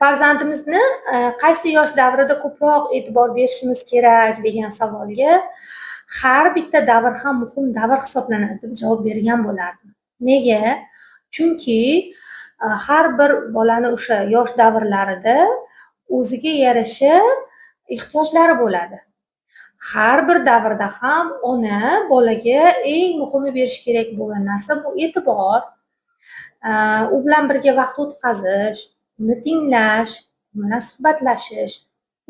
Farzandimizni qaysi yosh davrida ko'proq e'tibor berishimiz kerak degan savolga har bitta davr ham muhim davr hisoblanadi deb javob bergan bo'lardim. Nega? Chunki har bir bolani o'sha yosh davrlarida o'ziga yarasha ehtiyojlari bo'ladi. Har bir davrda ham ona bolaga eng muhimi berish kerak bo'lgan narsa bu e'tibor, u bilan birga vaqt o'tkazish, uni tinglash, u bilan suhbatlashish,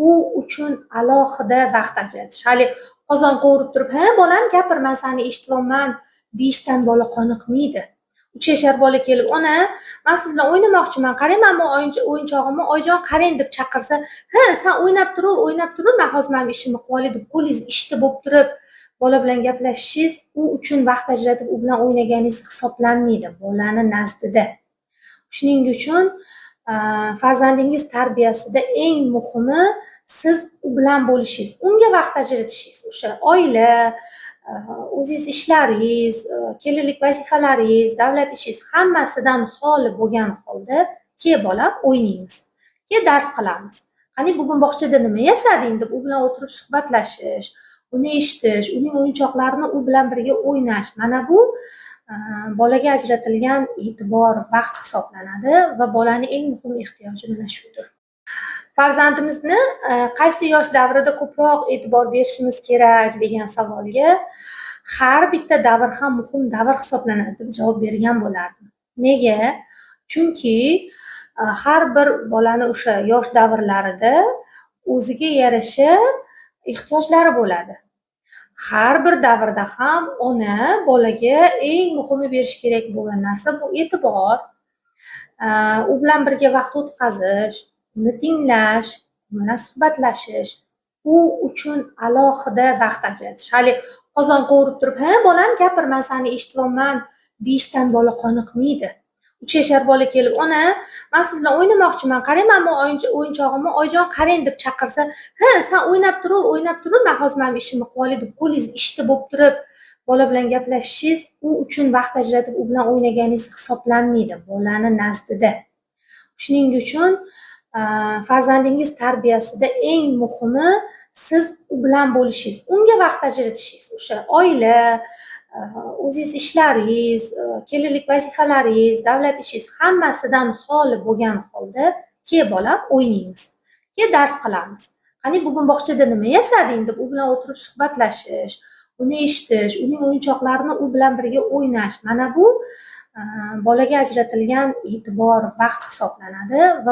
u uchun alohida vaqt ajratish. Hali qozon qovurib turib, "Ha, bolam, gapir, men seni eshityapman" deyishdan bola qoniqmaydi. 3 yashar bola kelib, "Ona, men siz bilan o'ynamoqchiman, qarang, mana bu o'yinchog'imni, oyijon, qarang" deb chaqirsa, "Ha, san o'ynab turaver, o'ynab turaver, men hozir mana bu ishimni qilib olay" deb qo'lingiz ishda bo'lib turib, bola bilan gaplashishingiz, u uchun vaqt ajratib, u bilan o'ynaganingiz hisoblanmaydi bolani nazdida. Shuning uchun farzandingiz tarbiyasida eng muhimi siz u bilan bo'lishingiz, unga vaqt ajratishingiz, o'sha oila, o'zingiz ishlaringiz, kelinlik vazifalaringiz, davlat ishingiz hammasidan xoli bo'lgan holda, "Ke, bolam, o'ynaymiz, ke, dars qilamiz, qani, bugun bog'chada nima yasading?" deb u bilan o'tirib suhbatlashish, uni eshitish, uning o'yinchoqlarini u bilan birga o'ynash. Mana bu bolaga ajratilgan e'tibor, vaqt hisoblanadi va bolani eng muhim ehtiyoji mana shudir. Farzandimizni qaysi yosh davrida ko'proq e'tibor berishimiz kerak degan savolga har bitta davr ham muhim davr hisoblanadi deb javob bergan bo'lardim. Nega? Chunki har bir bolani o'sha yosh davrlarida o'ziga yarasha ehtiyojlari bo'ladi. Har bir davrda ham ona bolaga eng muhimi berish kerak bo'lgan narsa bu e'tibor, u bilan birga vaqt o'tkazish, uni tinglash, u bilan suhbatlashish, u uchun alohida vaqt ajratish. Hali qozon qovurib turib, "Ha, bolam, gapir, men seni eshityapman" deyishdan bola qoniqmaydi. 3 yashar bola kelib, "Ona, men siz bilan o'ynamoqchiman, qarang, mana bu o'yinchog'imni, oyijon, qarang" deb chaqirsa, "Ha, san o'ynab turaver, o'ynab turaver, men hozir mana bu ishimni qilib olay" deb qo'lingiz ishda bo'lib turib, bola bilan gaplashishingiz, u uchun vaqt ajratib, u bilan o'ynaganingiz hisoblanmaydi bolani nazdida. Shuning uchun farzandingiz tarbiyasida eng muhimi siz u bilan bo'lishingiz, unga vaqt ajratishingiz, o'sha oila, o'zingiz ishlaringiz, kelinlik vazifalaringiz, davlat ishingiz hammasidan xoli bo'lgan holda, "Ke, bolam, o'ynaymiz, ke, dars qilamiz, qani, bugun bog'chada nima yasading?" deb u bilan o'tirib suhbatlashish, uni eshitish, uning o'yinchoqlarini u bilan birga o'ynash. Mana bu bolaga ajratilgan e'tibor, vaqt hisoblanadi va